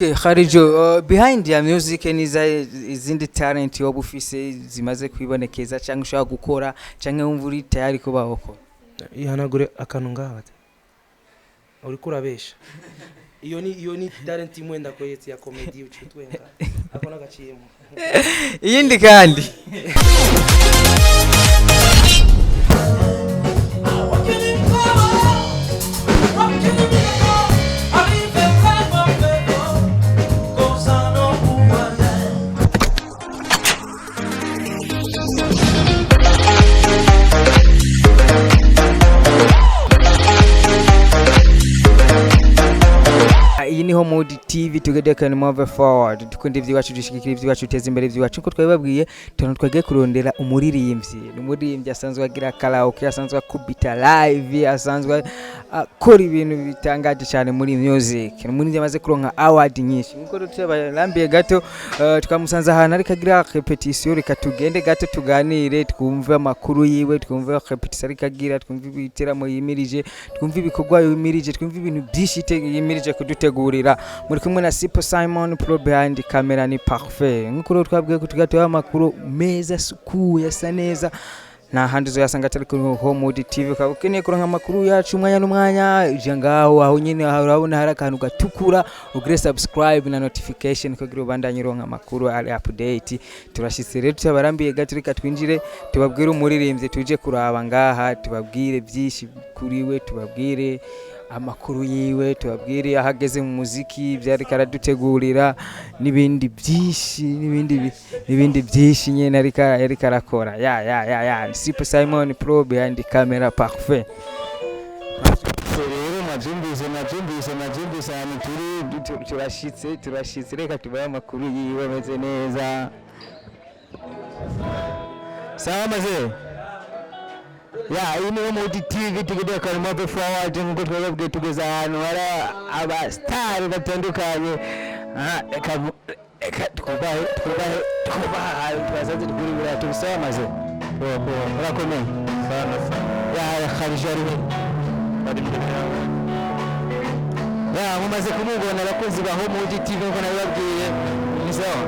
Okay, Kharijo, behind ya music niza izindi talent woba ufise zimaze kwibonekeza cyangwa ushobora gukora cyangwa wumva uri tayari kuba wokora? Ihanagure akantu ngaha bate. Uriko urabesha. Iyo ni talent imwe ndakweretse ya comedy ucitwenga. Ako nagaciyemo. Iyindi kandi. Iyi ni Homewood TV, together can move forward. Dukunda iby'iwacu, dushigikira iby'iwacu, duteza imbere iby'iwacu. Nkuko twabibabwiye, tuntu twagiye kurondera umuririmbyi. Ni umuririmbyi asanzwe agira karaoke, asanzwe akubita live, asanzwe akora ibintu bitangaje cyane muri music. Ni umuririmbyi amaze kuronka award nyinshi. Nkuko tubarambiye gato, twamusanze ahantu ariko agira repetition. Reka tugende gato tuganire, twumve amakuru yiwe, twumve repetition ariko agira, twumve ibiteramo yimirije, twumve ibikorwa yimirije, twumve ibintu byinshi yimirije kudutegurira. Muri kumwe na Sipo Simon Pro, behind camera ni Parfait. Nkuko rero twabwiye ko tugatuha amakuru meza asukuye, asa neza, nta handi uzoyasanga atari kuri Homewood TV. Ukaba ukeneye kuronka amakuru yacu umwanya n'umwanya, ija ngaho aho nyine aho urabona hari akantu gatukura, ugire subscribe na notification kugira ubandanye uronka amakuru ari update. Turashitse rero, tubarambiye gato, reka twinjire tubabwire umuririmbyi tuje kuraba ngaha, tubabwire byinshi kuri we, tubabwire amakuru yiwe, tubabwire aho ageze mu muziki, ibyo ariko aradutegurira n'ibindi byinshi, n'ibindi byinshi nyine ariko arakora. Ya ya ya ya, Sipo Simon Pro, behind camera Parfait. Rero mwabyumvise ahantu turi, turashitse, reka tubahe amakuru yiwe ameze neza. Sawa maze. Ya, iyi ni Homewood TV, together can move forward. Nkuko twababwiye, tugeze ahantu hari aba star batandukanye. Aha, reka twubahe ahantu twasanze tugura ibirato. Bisaba maze. Urakomeye? Sana sana. Ya, Kharija ari he? Bari imbere yawe. Ya, mumaze kumubona abakunzi ba Homewood TV, nkuko nabibabwiye. Ni sawa.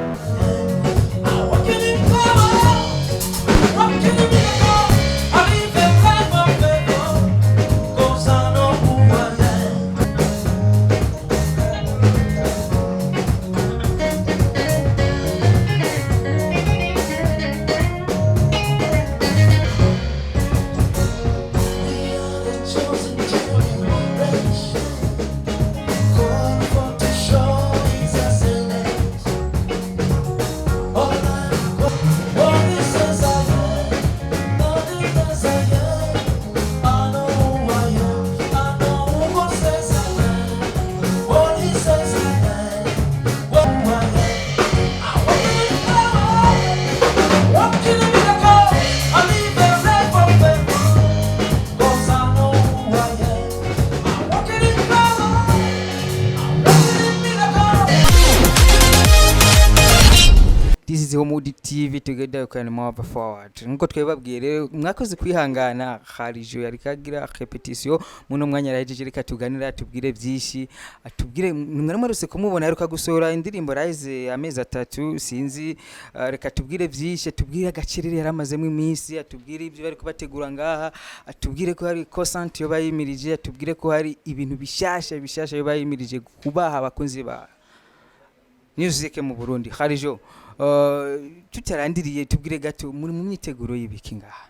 This is Homewood TV, together we can move forward. Nkuko twabibabwiye rero, mwakoze kwihangana. Kharijo yari kagira repetition, muno mwanya arahejeje. Reka tuganira, atubwire byinshi, atubwire. Mwari mwarose kumubona aheruka gusohora indirimbo Rise amezi 3 sinzi. Reka tubwire byinshi, atubwire agacerere yaramazemo iminsi, atubwire ibyo bari kubategura ngaha, atubwire ko hari concert yo bayimirije, atubwire ko hari ibintu bishasha bishasha yo bayimirije kubaha abakunzi ba music mu Burundi. Kharijo, tutarandiriye, tubwire gato muri mu myiteguro y'ibiki ngaha?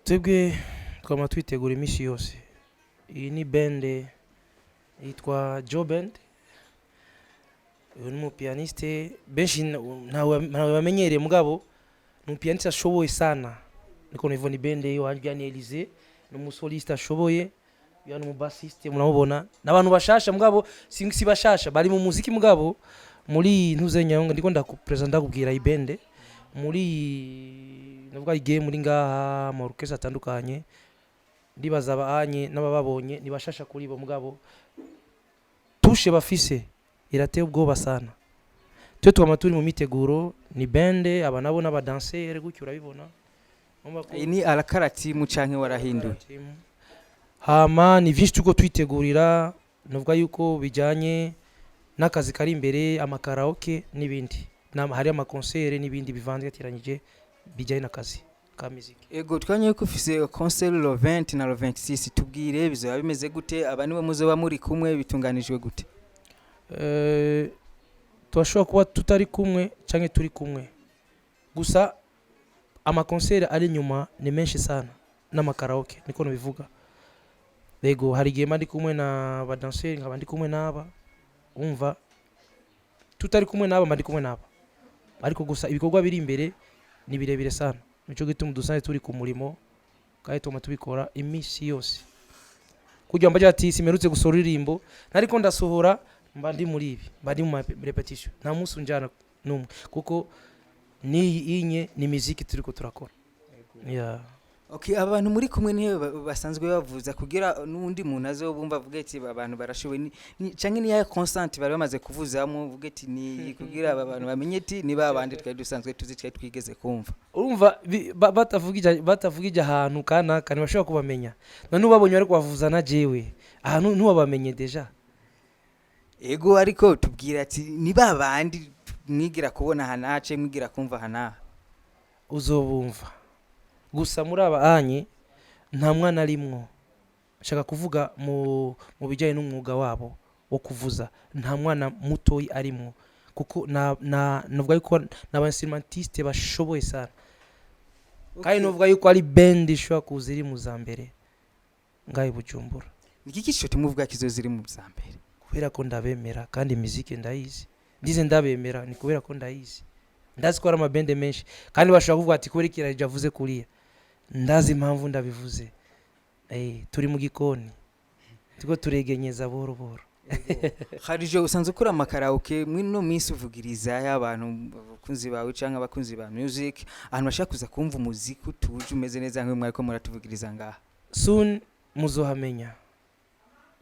Twebwe twama twitegura iminsi yose. Iyi ni band yitwa Joe Band. Uyu ni umupianiste benshi ntawe bamenyereye, mugabo ni umupianiste ashoboye sana. Niko nivo ni band yiwanje ni Elise, ni umusoliste ashoboye, uyu ni umubassiste muramubona. N'abantu bashasha, mugabo si bashasha bari mu muziki, mugabo muri ntuzenya ndiko ndakupresenta, ndakubwira ibende muri navuga igihe muri ngaha mu orchestre atandukanye, ndibaza abanye n'abababonye nibashasha kuri bo, mugabo tushe bafise irateye ubwoba sana. Twe twama turi mu miteguro, ni bande, aba nabo n'abadansere gutyo urabibona. Urumva ko Iyi ni arakaratimu canke warahinduye? Hama ni vyinshi turiko twitegurira, nuvuga yuko bijanye N'akazi kari imbere, amakaraoke n'ibindi. Hari amakonsere n'ibindi bivangatiranyije bijyanye n'akazi ka muziki. Ego, twanye ko ufise concert le 20 na le 26. Tubwire, bizoba bimeze gute? Aba niwe muzoba muri kumwe? Bitunganijwe gute? Turashobora kuba tutari kumwe cyangwa turi kumwe, gusa amakonseri ari inyuma ni menshi sana n'amakaraoke, niko nabivuga. Yego, hari igihe mba ndi kumwe na badanseri, nkaba ndi kumwe n'aba. Umva, tutari kumwe n'aba, mba ndi kumwe n'aba, ariko gusa ibikorwa biri imbere ni birebire sana. Nico gituma dusanzwe turi ku murimo kandi tuguma tubikora iminsi yose kugira ngo mbaje ati simerutse gusohora uririmbo, ntariko ndasohora, mba ndi muri ibi, mba ndi mu ma répétition. Nta munsi unjana n'umwe, kuko n'iyi inye ni miziki turiko turakora, yeah. Okay, abantu muri kumwe niyo basanzwe bavuza, kugira n'undi muntu azobumva avuge ati aba bantu barashoboye, canke niya concert bari bamaze kuvuzamo, uvuge ati ni kugira aba bantu bamenye ati ni ba bandi twari dusanzwe tuzi, twari twigeze kumva. Urumva, batavugije ahantu kanaka ntibashobora kubamenya. None ubabonye bari kubavuza na jewe ahantu, ntiwabamenye déjà. Ego, ariko tubwira ati ni ba bandi mwigira kubona aha nace, mwigira kumva aha naha. Uzobumva. Gusa muri aba anye nta mwana arimwo. Nshaka kuvuga mu bijyanye n'umwuga wabo wo kuvuza, nta mwana mutoyi arimwo, kuko na navuga yuko ni aba instrumentiste bashoboye sana, kandi nuvuga yuko ari band ishobora kuza iri mu za mbere ngaho i Bujumbura. Ni iki kico tumuvuga kizo ziri mu za mbere? Kubera ko ndabemera, kandi imiziki ndayizi. Ndize ndabemera ni kubera ko ndayizi, ndazi ko hari amabende menshi, kandi bashobora kuvuga ati kubera iki avuze kuriya. Ndazi impamvu ndabivuze. Turi mu gikoni, turiko turegenyeza buhoro buhoro. Harije usanzwe ukora amakaraoke. Muri no minsi uvugiriza y'abantu, abakunzi bawe canke abakunzi ba music, ahantu bashaka kuza kumva umuziki utuje, umeze neza nk'uyu mwariko muratuvugiriza ngaha? Soon muzohamenya.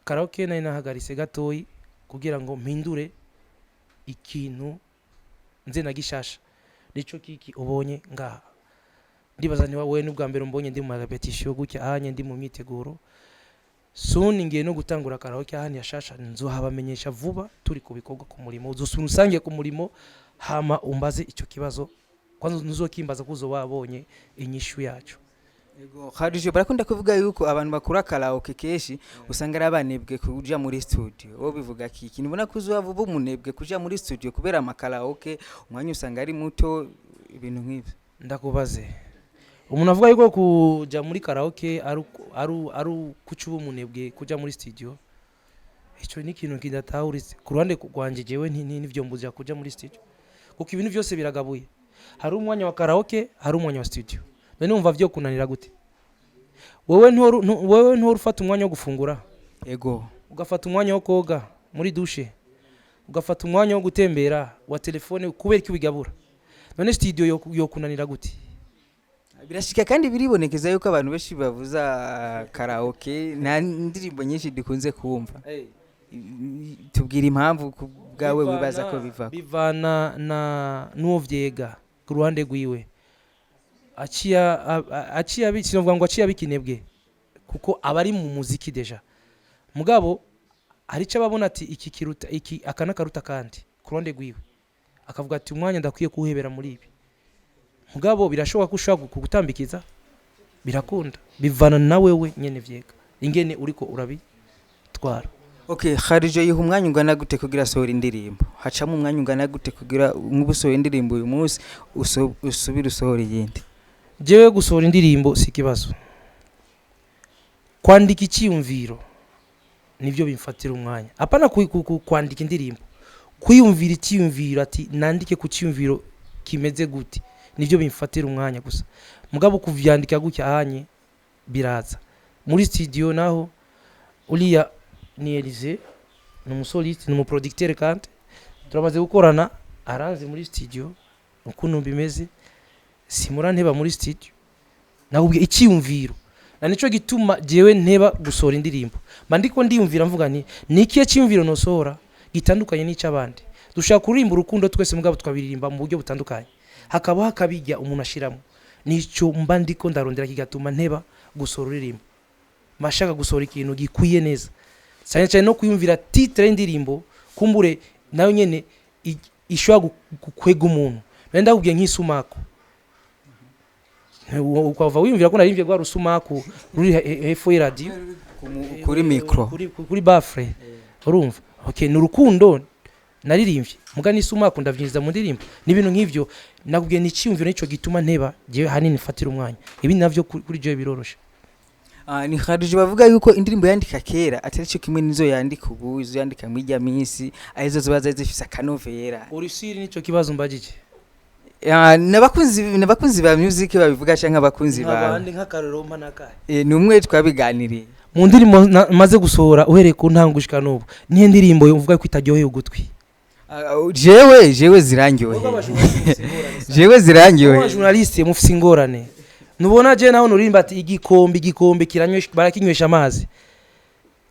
Karaoke nari nahagaritse gatoyi kugira ngo mpindure ikintu nze na gishasha, nico kiki ubonye ngaha. Ndibaza niba wowe n'ubwa mbere umbonye ndi mu répétition gutya ahanye, ndi mu myiteguro. Soon ngiye no gutangura karaoke ahandi hashasha, nzohabamenyesha vuba. Turi ku bikorwa, ku murimo. Uzosubira usange ku murimo, hama umbaze icyo kibazo. Kwanza ntuzokimbaza kuzo wabonye inyishu yacu. Ego, Harije, barakunda kuvuga yuko abantu bakora karaoke kenshi usanga ari abanebwe kuja muri studio. Wowe bivuga kiki? Nibona ko uzoba uba umunebwe kuja muri studio kubera amakaraoke, umwanya usanga ari muto, ibintu nk'ivyo. Ndakubaze, umuntu avuga yuko kuja muri karaoke ari kuca uba umunebwe kuja muri studio, ico ni ikintu kidatahuritse ku ruhande rwanje. Jewe ntivyo mbuza kuja muri studio, kuko ibintu byose biragabuye. Hari umwanya wa karaoke, hari umwanya wa studio. None wumva vyo kunanira gute? Wewe ntuhora ufata umwanya wo gufungura? Ego. Ugafata umwanya wo koga muri douche, ugafata umwanya wo gutembera, wa telefone. Kubera iki wigabura? None studio yo kunanira gute? Birashika kandi biribonekeza yuko abantu benshi bavuza karaoke nta ndirimbo nyinshi dukunze kumva. Tubwira impamvu ku bwawe wibaza ko biva. Bivana na n'uwo vyega ku ruhande rwiwe. Aciye sinovuga ngo aciye abikinebwe, kuko aba ari mu muziki déjà. Mugabo hari icyo ababona ati iki kiruta iki, aka n'akaruta, kandi ku ruhande rwiwe akavuga ati umwanya ndakwiye kuwuhebera muri ibi. Mugabo birashoboka ko ushobora kugutambikiza, birakunda. Bivana na wewe nyene vyega ingene uriko urabitwara. Okay, Kharije yiha umwanya ungana gute kugira asohora indirimbo? Hacamo umwanya ungana gute kugira nk'ubu usohoye indirimbo uyu munsi, usubire usohora iyindi? Jewe gusohora indirimbo si ikibazo. Kwandika icyiyumviro nibyo bimfatira umwanya. Apana kwandika indirimbo, kwiyumvira icyiyumviro, ati nandike ku cyiyumviro kimeze gute, nibyo bimfatira umwanya gusa. Mugabo kuvyandika gutya ahanye biraza. Muri studio naho, uriya ni Elise, ni umusoliste, ni umuproducteur, kandi turamaze gukorana, aranze muri studio ukuntu bimeze. Simura nteba muri studio, nakubwiye icyiyumviro, na nico gituma jewe nteba gusohora indirimbo. Mba ndiko ndiyumvira, mvuga nti ni ikihe cyiyumviro nosohora gitandukanye n'icy'abandi? Dushaka kuririmba urukundo twese, mugabo tukabiririmba mu buryo butandukanye, hakabaho akabijya umuntu ashiramo. Nico mba ndiko ndarondera kigatuma nteba gusohora uririmbo. Mba shaka gusohora ikintu gikwiye neza cyane cyane, no kwiyumvira titre y'indirimbo. Kumbure Nayo nyene ishobora gukwega umuntu. Nari ndakubwiye nk'isumaku, ukava wiyumvira ko naririmbye rwa rusumaku ruri hepfo y'iradiyo. Kuri micro. Kuri baffle, urumva? Okay, ni urukundo naririmbye, muga n'isumaku ndavyinjiza mu ndirimbo. Ni ibintu nk'ivyo nakubwiye, ni icyiyumviro, nico gituma nteba jewe hanini mfatira umwanya. Ibi navyo kuri jewe biroroshe. Ah, ni Kharije bavuga yuko indirimbo yandika kera atari cyo kimwe nizo yandika ubu, izo yandika muri ijya minsi arizo ziba zari zifise akanovera. Urisiri nico kibazo mbagije. Ah, n'abakunzi ba music babivuga canke abakunzi bawe? Nk'abandi, nk'akarorero mpa nakahe? Eh, ni umwe twabiganiriye. Mu ndirimbo maze gusohora uhereye ku ntango gushika n'ubu, niyo ndirimbo uvuga ko itaryoheye ugutwi? Ah, jewe zirangyoheye, jewe zirangyoheye. Journaliste mufise ingorane. Nubona je naho nurimba ati igikombe, igikombe kiranywesha, barakinywesha amazi.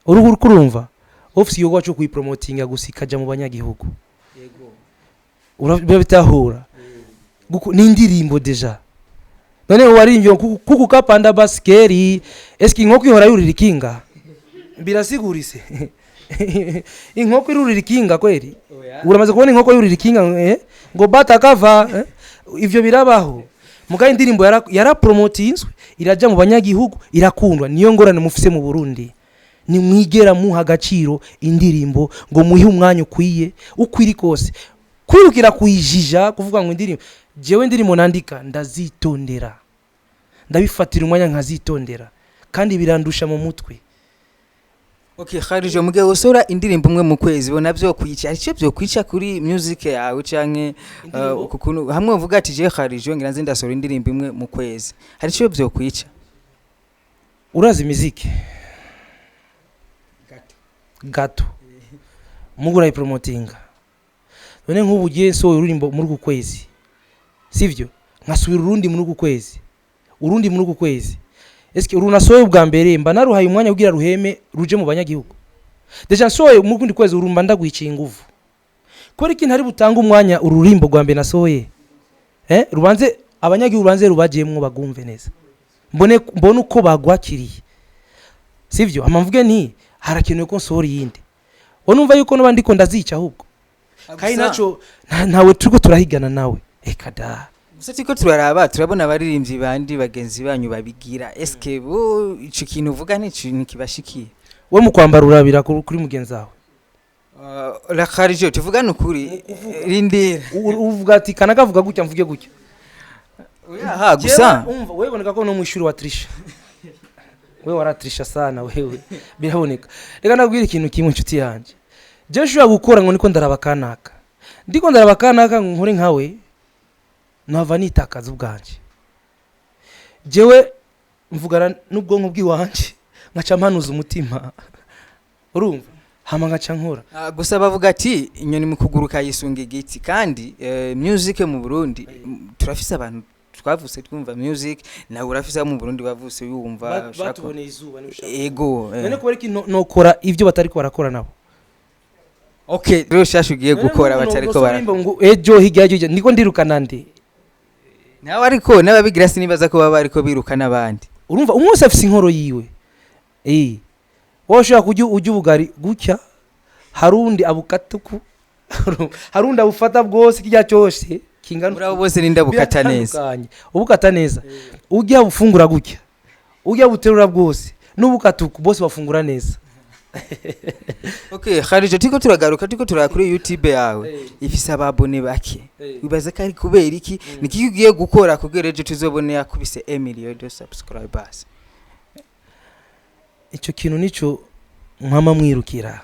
Uruhu kurumva ufise igikorwa cyo kuyipromotinga gusa ikaja mu banyagihugu. Biba bitahura. Ni indirimbo déjà. None waririmbye kuku kapanda basikeri, eski inkoko ihora yurira ikinga? Birasigurise, inkoko irurira ikinga kweri? Uramaze kubona inkoko yurira ikinga, eh? Ngo batakava, eh? Ivyo birabaho. Mugaye indirimbo yarapromotinzwe, iraja mu banyagihugu, irakundwa. Niyo ngorane mufise mu Burundi, nimwigera muha agaciro indirimbo ngo muhe umwanya ukwiye ukwiri kose, kwirukira kuyijija kuvuga ngo indirimbo. Jewe indirimbo nandika ndazitondera, ndabifatira umwanya nkazitondera, kandi birandusha mu mutwe. Okay, Kharije, mugihe usora indirimbo umwe mu kwezi, bona byo kwica, hari icyo byo kwica kuri music yawe canke uku kuntu hamwe uvuga ati je Kharije ngira nze ndasora indirimbo imwe mu kwezi, hari icyo byo kwica? Urazi miziki gato mugu urayipromotinga. None nk'ubu ugiye nsohoye ururimbo muri uku kwezi, sivyo? Nkasubira urundi muri uku kwezi, urundi muri uku kwezi, eske urunasohoye ubwa mbere mba naruhaye umwanya kugira ruheme ruje mu banyagihugu? Déjà nsohoye mu kundi kwezi urumba ndagwiciye inguvu. Kubera iki ntari butanga umwanya ururimbo rwa mbere nasohoye, rubanze abanyagihugu, rubanze rubajyemwo bagumve neza, mbone uko bagwakiriye, sivyo? Hama mvuge nti harakenewe ko nsohora iyindi. Wowe numva yuko nuba ndiko ndazica ahubwo, kandi naco ntawe turiko turahigana nawe, eka da. Gusa turiko turaraba, turabona abaririmbyi bandi bagenzi banyu babigira. Eske bo ico kintu uvuga ntikibashikiye? We mu kwambara urabira kuri mugenzi wawe? La Kharije, tuvugane ukuri, rindira. Uvuga ati kanaka avuga gutya, mvuge gutya. Aha gusa. Jewe, umva, wewe boneka ko no mwishuri wa Trisha, wewe waratrisha sana wewe, biraboneka. Reka ndabwira ikintu kimwe, inshuti yanjye. Je nshobora gukora ngo niko ndaraba kanaka, ndiko ndaraba kanaka ngo nkore nkawe, nava nitakaza ubwanje. Jewe mvugana n'ubwonko bw'iwanje, nkaca mpanuza umutima, urumva? Hama nkaca nkora. Ah, gusa bavuga ati inyoni mu kuguruka yisunga igiti. Kandi music mu Burundi, turafise abantu twavuse twumva music, nawe urafise abo mu Burundi bavuse yumva Batuboneye izuba niba ushaka. Ego. None kubera iki nokora ibyo batariko barakora nabo? Okay, rero shasha ugiye gukora batariko bara ngo ejo hirya y'ejo niko ndirukana ndi. Nawe ariko n'ababigira sinibaza ko baba bariko biruka n'abandi. Urumva, umwe wese afise inkoro yiwe. Wowe ushobora kurya urya ubugari gutya, hari undi abukata uku, hari undi abufata bwose kirya cyose kingana. Muri abo bose ninde abukata neza? Biratandukanye. Ubukata neza urya bufungura gutya, urya buterura bwose n'ubukata uku, bose bafungura neza. Okay, Kharije, turiko turagaruka, turiko turara kuri YouTube yawe, ifise ababone bake. Wibaza ko ari kubera iki? Niki ugiye gukora kugira ejo tuzobone yakubise 1 million de subscribers? Icyo kintu nico mwama mwirukira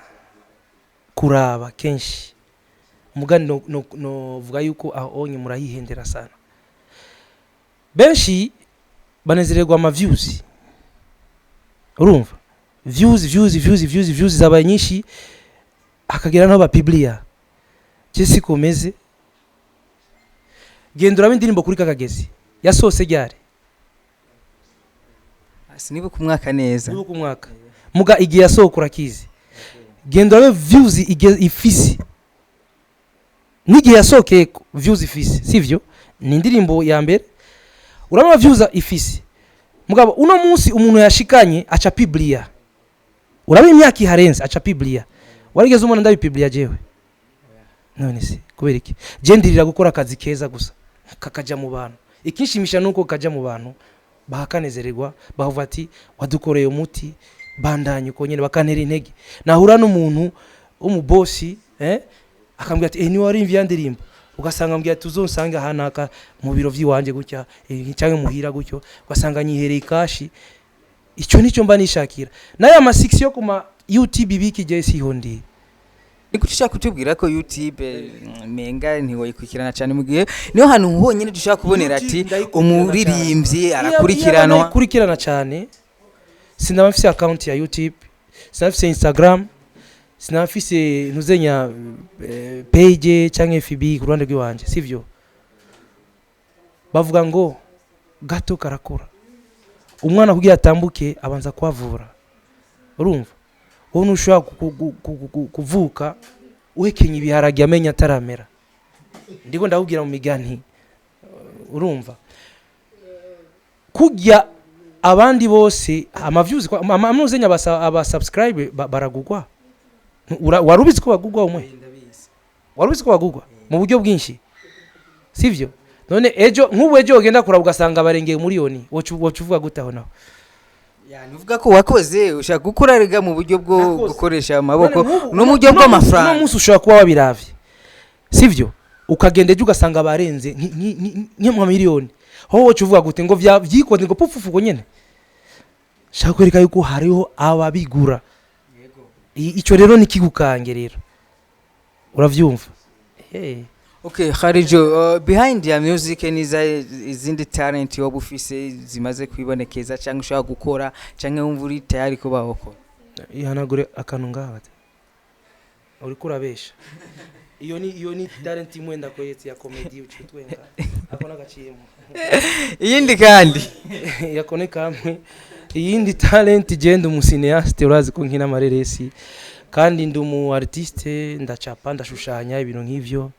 kuraba kenshi. Mugani novuga yuko aho onye murahihendera sana. Benshi banezererwa ama views, urumva? Views, views, views, views, views zabaye nyinshi, hakagera n'aho bapibliya. Je siko meze. Genda urabe indirimbo kuri kakagezi yasohotse ryari. Sinibuka umwaka neza. Nibuka umwaka, muga igihe yasohoka urakizi. Genda urabe views ifise n'igihe yasohokeye, views ifise, sivyo? Ni indirimbo ya mbere, urabona views ifise. Mugabo uno munsi umuntu yashikanye aca pibliya, urabona imyaka iharenze aca pibliya. Warigeze umubona ndabipibliya jewe? None se kubera iki je ndirira gukora akazi keza gusa kakaja mu bantu? Ikinshimisha nuko kaja mu bantu bakanezererwa, bavuga ati: "Wadukoreye umuti, bandanye uko nyene." Bakantera intege. Nahura n'umuntu w'umubosi, akambwira ati: "Niwe warimvye ya ndirimbo?" Ugasanga ambwira ati: "Uzonsange ahanaka mu biro vy'iwanje gutya, canke muhira gutyo." Ugasanga nyihereye ikashi. Icyo nicyo mba nishakira. N'aya masiksi yo kuma YouTube biki, je siho ndi. Ni kuki ushaka kutubwira ko YouTube menga ntiwayikurikirana cyane, mu gihe niho hantu honyine dushobora kubonera ati YouTube ndayikurikirana. Umuririmbyi Iyo arakurikiranwa? Ndayikurikirana cyane, sinaba mfise account ya YouTube, sinaba mfise Instagram, sinaba mfise ntuzenya page canke FB ku ruhande rw'iwanje, sivyo? Bavuga ngo gato karakura. Umwana kugira atambuke abanza kwavura. Urumva, wowe ntushobora kuvuka uhekenya ibiharage amenyo ataramera. Ndiko ndakubwira mu migani. Urumva, kurya abandi bose ama views, amuzenya aba subscribe baragugwa. Wari ubizi ko bagugwa? Umwe, wari ubizi ko bagugwa mu buryo bwinshi, sivyo? None ejo, nk'ubu ejo ugenda kuraba ugasanga barengeye miliyoni, woca uvuga gute aho naho? Ya, nuvuga ko wakoze, ushaka gukora rega mu buryo bwo Nakoze. gukoresha amaboko None nk'ubu- no mu buryo uno munsi- bw'amafaranga. Uno munsi ushobora kuba wabiravye, sivyo? Ukagenda ejo ugasanga barenze nk'amamiliyoni, aho woca uvuga gute? Ngo vyikoze ngo pufufu uko nyene? Shaka kwereka yuko hariho ababigura. Ico rero ni kigukange rero, uravyumva? Hey. Okay, Kharijo, behind ya music niza izindi talent woba ufise zimaze kwibonekeza, cyangwa ushobora gukora, cyangwa wumva uri tayari kuba wokora? Ihanagure akantu ngaha bate. Uriko urabesha. Iyo ni talent imwe ndakweretse ya comedy, ucitwenga ako nagaciyemo. Iyindi kandi? Yakone kamwe. Iyindi talent, genda umu cinéaste, urazi ko nkina amareresi, kandi ndi umu artiste, ndacapa, ndashushanya, ibintu nk'ivyo.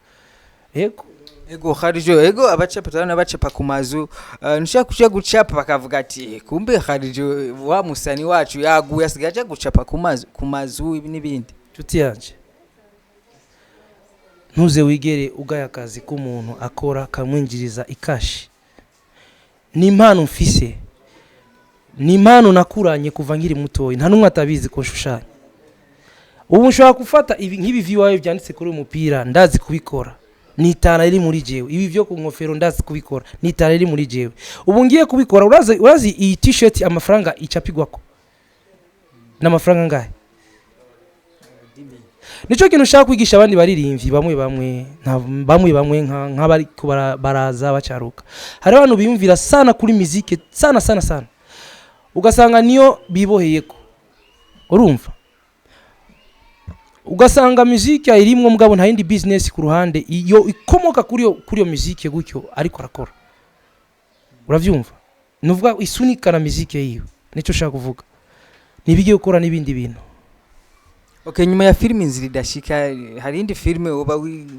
Yego. Ego Kharijo, ego abacapa, turabona bacapa ku mazu. Ntushobora kuja gucapa bakavuga ati: "Kumbe Kharijo wa musani wacu yaguye, asigaye aja gucapa ku mazu ibi n'ibindi." Nshuti yanje, ntuze wigere ugaya akazi k'umuntu akora kamwinjiriza ikashi. Ni impano mfise, ni impano nakuranye kuva nkiri mutoya. Nta n'umwe atabizi ko nshushanya. Ubu nshobora gufata ibi nk'ibi vy'iwawe byanditse kuri uyu mupira, ndazi kubikora, ni itara riri muri jewe. Ibi byo ku ngofero ndazi kubikora, ni itara riri muri jewe. Ubu ngiye kubikora. Urazi iyi t-shirt amafaranga icapigwako n'amafaranga angahe? Nico kintu ushaka kwigisha abandi baririmbyi bamwe bamwe, bamwe bamwe nk'abariko baraza bacaruka. Hari abantu biyumvira sana kuri muzike sana sana sana, ugasanga niyo biboheyeko. Urumva, ugasanga muzike irimwo, mugabo nta yindi business ku ruhande iyo ikomoka kuri iyo muzike gutyo ariko arakora. Uravyumva? Nuvuga isunika na muzike yiwe. Nicyo ushaka kuvuga, ntibigiye gukora n'ibindi bintu. Okay, nyuma ya filime Inzira Idashika, hari indi filime uba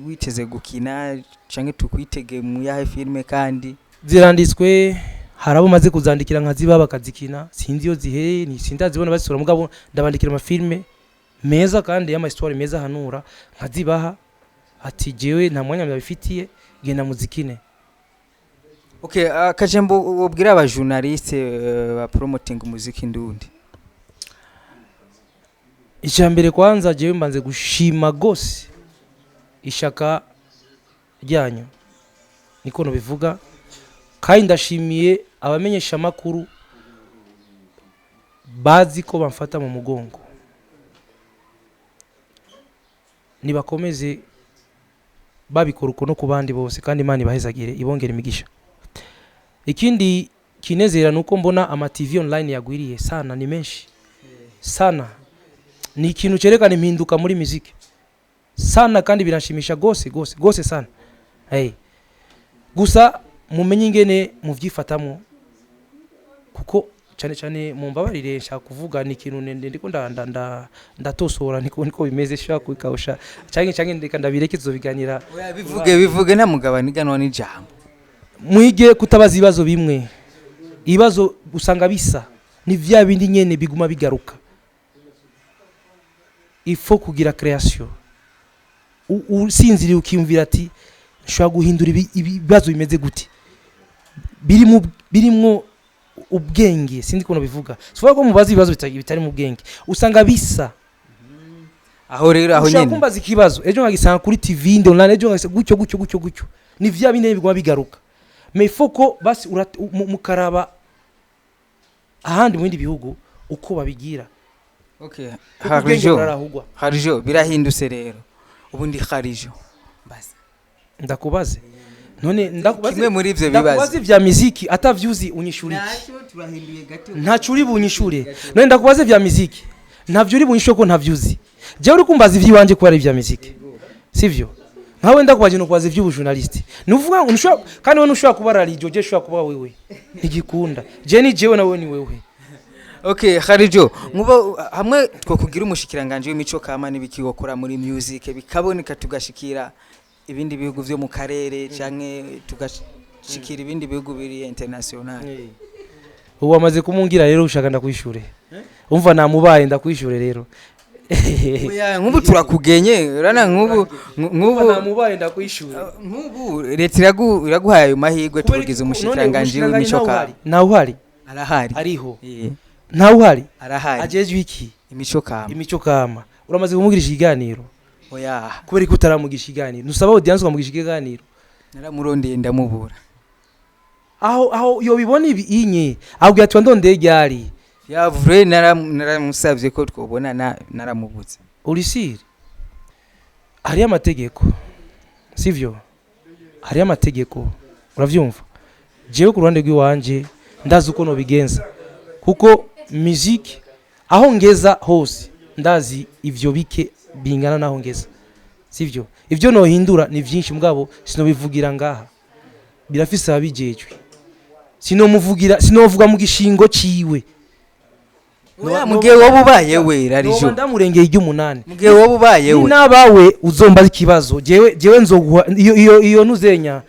witeze gukina, canke tukwitege mu yahe filime kandi? Ziranditswe. Hari abo maze kuzandikira nkaziba bakazikina. Sinzi iyo zihereye, ni sindazibona bazisura, mugabo ndabandikira amafilme meza kandi y'ama histoire meza ahanura, nkazibaha ati: "Jewe nta mwanya ndabifitiye, genda muzikine." Okay, akajambo ubwira aba journaliste ba promoting umuziki ndundi? Icya mbere kwanza, jewe mbanze gushima gose ishaka ryanyu, niko nobivuga. Kandi ndashimiye abamenyesha amakuru bazi ko bamfata mu mugongo. Nibakomeze babikora uko no ku bandi bose, kandi Imana ibahezagire, ibongere imigisha. Ikindi kinezera nuko mbona ama TV online yagwiriye sana, ni menshi sana. Ni ikintu cyerekana impinduka muri muziki sana, kandi biranshimisha gose gose gose sana. Hey. Gusa mumenye ingene muvyifatamo, kuko cyane cyane mumbabarire, nshaka kuvuga ni ikintu ndiko ndatosora, niko bimeze. Nshaka kubikawusha canke ndeka ndabireke, tuzobiganira. Oya, bivuge, bivuge, nta mugabane iganwa n'ijambo. Mwige kutabaza ibibazo bimwe. Ibibazo usanga bisa ni vya bindi nyene biguma bigaruka. Il faut kugira création. Usinziriye ukiyumvira ati nshobora guhindura ibibazo bimeze gute, birimo birimwo ubwenge. Sinzi ukuntu bivuga, sivuga ko mubaza ibibazo bitari mu bwenge, usanga bisa. Aho rero, aho Ushobora nyene kumbaza ikibazo ejo nkagisanga kuri TV ndi online, ejo nkagisanga gutyo gutyo gutyo gutyo. Ni vya bindi biguma bigaruka. Mais faut ko basi mukaraba ahandi mu bindi bihugu uko babigira, Okay. kuko ubwenge Harijo burarahugwa. Harijo birahindutse rero, ubundi Harijo basi. Ndakubaze none, ndakubaze. Kimwe muri ivyo bibazo. Ndakubaze vya miziki atavyuzi, unyishura iki? Naco turahinduye gato. Ntaco uri bunyishure. None ndakubaze vya miziki, ntavyo uri bunyishure ko ntavyuzi. Jewe uri kumbaza ivy'iwanje ko ari ivya miziki, sivyo? Nkawe ndakubaje no kubaza ivy'ubujournaliste, nuvuga ngo ntushobora, kandi wewe ntushobora kuba rarijo, je ushobora kuba wewe ntigikunda. Je ni jewe, nawe ni wewe. Okay, Harijo, nkuba hamwe twokugira umushikiranganje w'imico kama n'ibiki, wokora muri music bikaboneka, tugashikira ibindi bihugu vyo mu karere canke tugashikira ibindi bihugu biri international? Ubu wamaze kumungira rero, ushaka ndakwishure? Umva, namubaye, ndakwishure rero. Oya, nk'ubu turakugenye, urana nk'ubu Umva, nk'ubu namubaye, ndakwishure. Nk'ubu leta iraguhaye ayo mahirwe, tukugize umushikiranganje w'imico kama. Ntawe uhari? Arahari. Ariho? Eh. Ntawe uhari? Arahari. Ajejwe iki? Imico kama. Imico kama. Uramaze kumugirisha ikiganiro? Oya. Kubera ko utaramugisha ikiganiro, ntusaba audience ukamugisha ikiganiro? Naramurondeye ndamubura. Aho yobibona ibi inye abwira ati wandondeye ryari? Yavure, naramusavye ko twobonana, naramubuze. Urisiri hariyo amategeko, sivyo? Hariyo amategeko, uravyumva? Jewe ku ruhande rw'iwanje ndazi uko nobigenza, kuko musique aho ngeza hose ndazi ivyo bike bingana naho ngeza, sivyo? Ivyo nohindura ni vyinshi, mugabo sinobivugira ngaha, birafise ababijejwe. Sinomuvugira, sinovuga mu gishingo ciwe. Oya, mugihe wowe ubaye we Noba Rarijo ndamurengeye iry'umunani. Mugihe wowe ubaye we. Nabawe uzombaza ikibazo, jewe nzoguha iyo ntuzenya,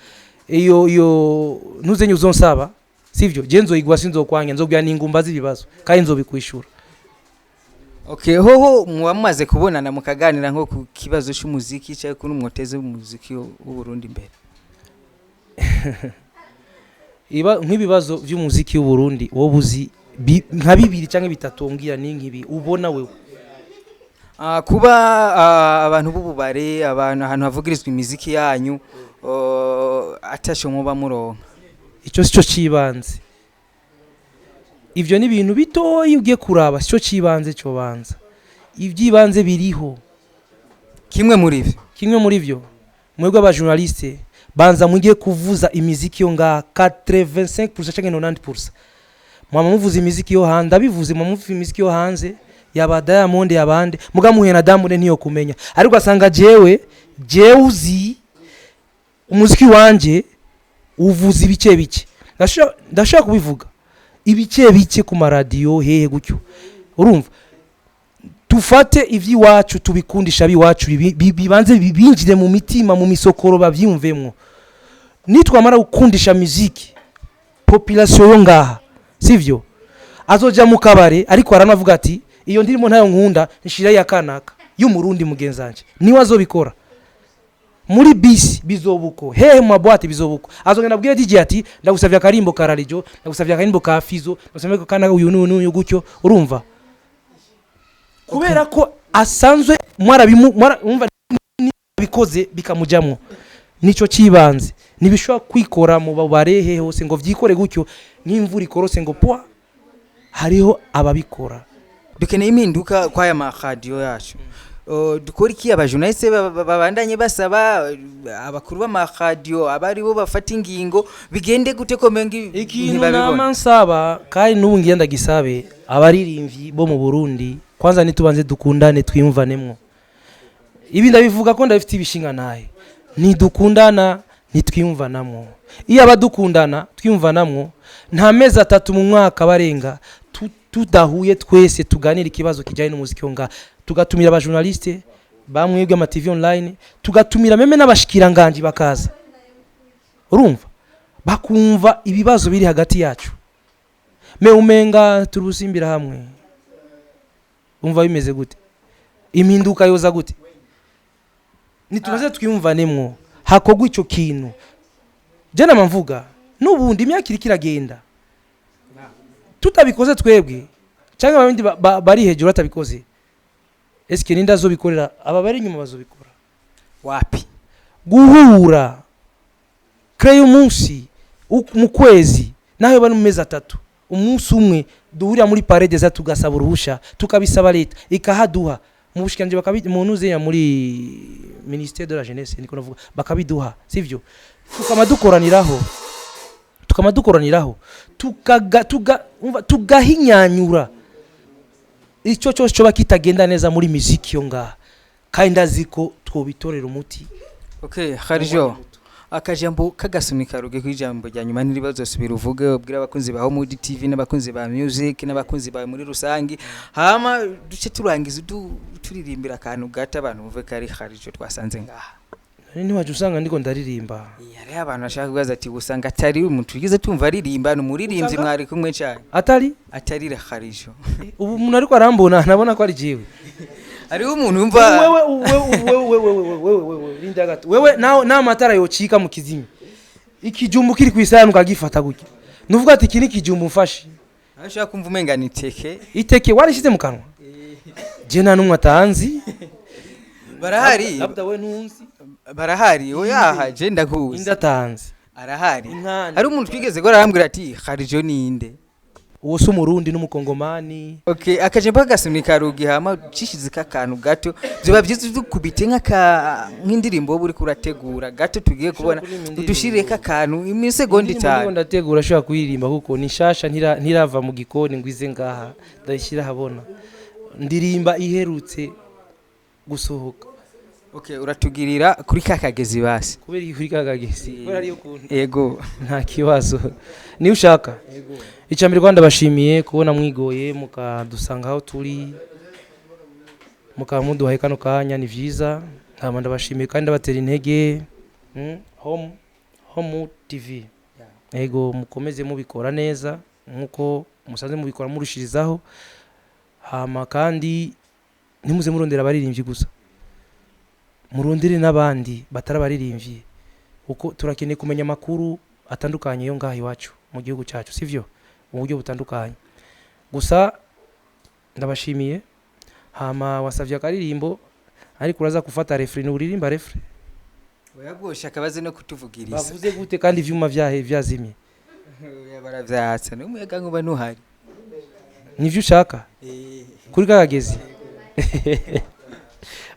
iyo ntuzenya uzonsaba, sivyo? Jewe nzoyiguha, sinzokwanya, nzobwira ningumbaza ibibazo kandi nzobikwishura. Okay, hoho muba mumaze kubonana mukaganira nko ku kibazo c'umuziki cyangwa kuri umwoteze w'umuziki w'u Burundi imbere? Iba nk'ibibazo vy'umuziki w'u Burundi wowe uzi nka bibiri canke bitatu, umbwira ni nk'ibi ubona wewe. Kuba abantu b'ububare, abantu ahantu havugirizwa imiziki yanyu, atasho muba muronka. Ico sico cibanze. Ivyo ni ibintu bitoyi ugiye kuraba, sico cibanze. Cobanza ivy'ibanze biriho. Kimwe muri ivyo? Kimwe muri vyo, mwebwe abajournaliste, banza mugiye kuvuza imiziki yo ngaha 85% canke 90% mwama muvuza imiziki yo hanze. Ndabivuze, mwama muvuza imiziki yo hanze, yaba Diamond, yabande, muga muhuye na Diamond ntiyo kumenya. Ariko asanga jewe uzi umuziki wanje uvuza ibice bice. Ndashobora kubivuga ibice bice ku maradiyo hehe gutyo, urumva? Tufate ivy'iwacu, tubikundisha abiwacu, bibanze binjire mu mitima, mu misokoro, bavyiyumvemwo. Nitwamara gukundisha muziki population yo ngaha, sivyo, azoja mu kabare ariko aranavuga ati iyo ndirimo ntayo nkunda, nshira ya kanaka y'umurundi mugenzanje, niwe azobikora. Muri bisi bizobuko, hehe mu maboîte bizobuko, azogenda abwira DJ ati ndagusavye akarimbo ka Rarijo, ndagusavye akarimbo ka Fizo, ndagusavye kana uyu n'uyu n'uyu gutyo, urumva? Kubera ko asanzwe mwarabimu umva bikoze bikamujamwo. Nico cibanze. Ntibishobora kwikora mu barehe hose ngo vyikore gutyo nk'imvura ikorose ngo pwa. Hariho ababikora. Dukeneye impinduka kw'aya maradiyo yacu. Dukora iki? Abajournaliste babandanye basaba abakuru b'amaradiyo aba aribo bafata ingingo, bigende gute ko mengi Ikintu ntibabibona? Nama nsaba, kandi n'ubu ngiye ndagisabe abaririmbyi bo mu Burundi, kwanza nitubanze dukundane, twiyumvanemwo. Ibi ndabivuga ko ndabifite ibishinga ntahe. Ntidukundana, ntitwiyumvanamwo. Iyo abadukundana twiyumvanamwo, nta mezi 3 mu mwaka barenga tudahuye twese tuganira ikibazo kijyanye n'umuziki wo ngaha, tugatumira abajournaliste bamwebwe ama TV online, tugatumira même n'abashikiranganji bakaza, urumva, bakumva ibibazo biri hagati yacu. Me umenga turusimbira hamwe, umva bimeze gute? Impinduka yoza gute? Nitubaze twiyumvanemwo, hakorwa ico kintu. Je nama mvuga, n'ubundi imyaka iriko iragenda, tutabikoze twebwe cyangwa abandi bari hejuru batabikoze, eske ninde azobikorera? Aba bari inyuma bazobikora? Wapi. Guhura créer umunsi mu kwezi, naho bari mu mezi 3, umunsi umwe duhurira muri paredeza, tugasaba uruhusha, tukabisaba leta ikahaduha, mu bushikanje bakabi mu nuzeya muri ministère de la jeunesse, niko navuga, bakabiduha, sivyo? Tukama dukoraniraho tukaga tuga umva, tugahinyanyura icyo cyose coba kitagenda neza muri muziki yo ngaha, kandi ndazi ko twobitorera umuti. Okay, Kharijo, akajambo kagasunika ruge kwijambo rya nyuma, ntiribazosubira, uvuge ubwira abakunzi ba Homewood TV n'abakunzi ba music n'abakunzi bawe muri rusangi, hama duce turangiza turirimbira akantu gato, abantu bumve ko ari Kharijo twasanze ngaha. None ntiwaje usanga ndiko ndaririmba? Hariho abantu bashaka kubaza ati usanga atari umuntu tugeze tumva aririmba, ni umuririmbyi mwari kumwe cyane? Atari Atari Kharijo. Ubu umuntu ariko arambona ntabona ko ari jewe. Hariho umuntu wumva Wewe, wewe, wewe, wewe, wewe, wewe, rinda gato. Wewe nawe n'amatara yocika mu kizimi, ikijumbu kiri ku isahani ukagifata gutya, nuvuga ati iki ni ikijumbu mfashe? Aho ushaka kumva umenga ni iteke. Iteke warishize mu kanwa? Je nta n'umwe atanzi. Barahari. Labda we ntunzi. Barahari, oyaha, je ndakuzi. Indi atanzi? Arahari. Inkanda. Hari umuntu twigeze ko arambwira ati Kharijo ninde? Uwo si umurundi, n'umukongomani. Okay, akajambo kagasunika rugi, hama cishize kakantu gato, vyoba vyiza dukubite nk'indirimbo wowe uriko urategura gato tugiye kubona. Kuririmba indirimbo. Udushirire kakantu imisegonda Indirimbo ndiko 5. ndategura ashobora kuyiririmba kuko ni nshasha, ntirava mu gikoni ngo ize ngaha ndayishyira ahabona. Ndirimba iherutse gusohoka. Okay, uratugirira kuri kakagezi basi. Kubera iyi kuri kakagezi, kubera ariyo kuntu. Ego. Nta kibazo, niyo ushaka. Icya mbere, Rwanda, bashimiye kubona mwigoye mukadusanga aho turi, mukaba muduhaye kano kanya, ni byiza. Nkaba ndabashimiye kandi ndabatera intege. Home TV, yego, mukomeze mubikora neza nkuko musanzwe mubikora, murushirizaho. Hama kandi ntimuze murondera abaririmbyi gusa, murondere n'abandi batari abaririmbyi, kuko turakeneye kumenya amakuru atandukanye yo ngaha iwacu mu gihugu cyacu, sivyo? Mu buryo butandukanye. Gusa ndabashimiye. Hama wasavye akaririmbo, ariko uraza gufata refrain, uririmba refrain. Oyagosha akabaze no kutuvugiriza. Bavuze gute kandi ivyuma vyahe vyazimye? Oya, baravyatsa n'umuyaga nkuba ntuhari. Nivyo ushaka? Kuri kakagezi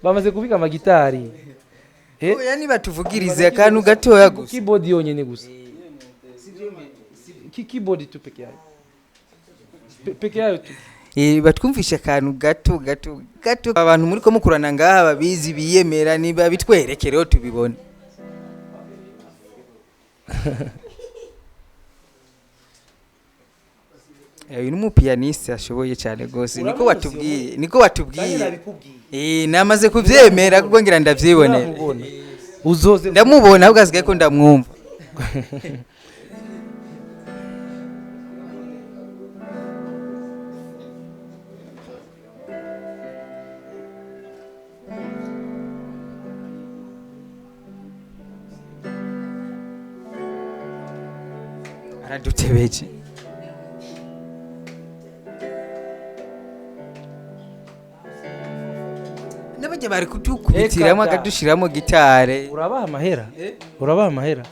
bamaze kubika amagitari. Oya, nibatuvugirize akantu gatoya gusa. Keyboard yonyene gusa. Keyboard tu peke yayo. Peke yayo tu. Batwumvishe akantu gato gato gato, abantu muri ko mukurana ngaha babizi biyemera, niba bitwereke rero tubibone. Uyu ni umupianiste ashoboye cyane rwose, niko Uramuzi? watubwiye, niko watubwiye. Nabikubwiye. Namaze kubyemera kuko ngira ndavyibonera. Uramubona. Uzoze. Ndamubona, ahubwo asigaye ko ndamwumva. Aradutebeje. N'abajya bari kudukubitiramo Eka da. akadushiramo gitare. Urabaha amahera, urabaha amahera.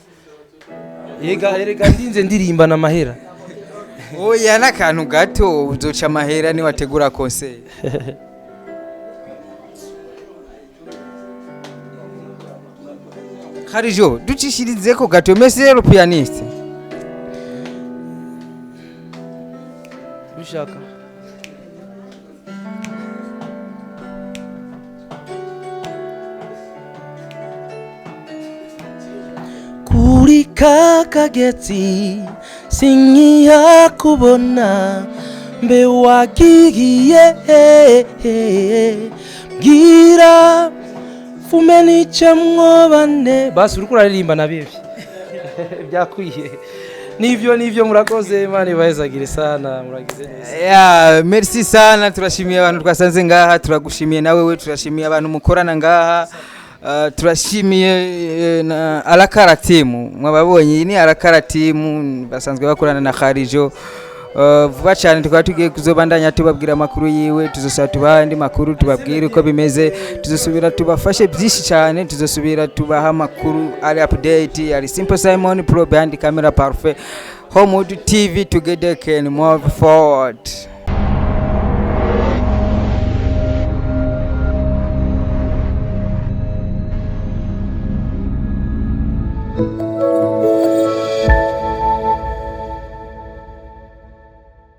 Yega, erega ndinze ndirimba na mahera. Oya, n'akantu gato, uzoca amahera niwategura concert. Kharijo, ducishirizeko gato, monsieur le pianiste. Bishaka. Kuri kakagezi sinkiyakubona, mbe wagiye? Bwira fume nicemwo bane. Basi uriko uraririmba nabivye byakwiye. Nivyo, nivyo, murakoze. Imana ibahezagire sana, muragize neza. Ya, merci sana, turashimiye abantu twasanze ngaha, turagushimiye nawe we, turashimiye abantu mukorana ngaha. Turashimiye na Arakara team. Mwababonye, iyi ni Arakara team, basanzwe bakorana na Kharijo. Vuba cyane tukaba tugiye kuzobandanya tubabwira amakuru yiwe. Tuzosaba tubaha andi makuru, tubabwire uko bimeze. Tuzosubira tubafashe byinshi cyane, tuzosubira tubaha amakuru ari update. Ari Simple Simon Pro behind camera, parfait. Homewood TV, together can move forward.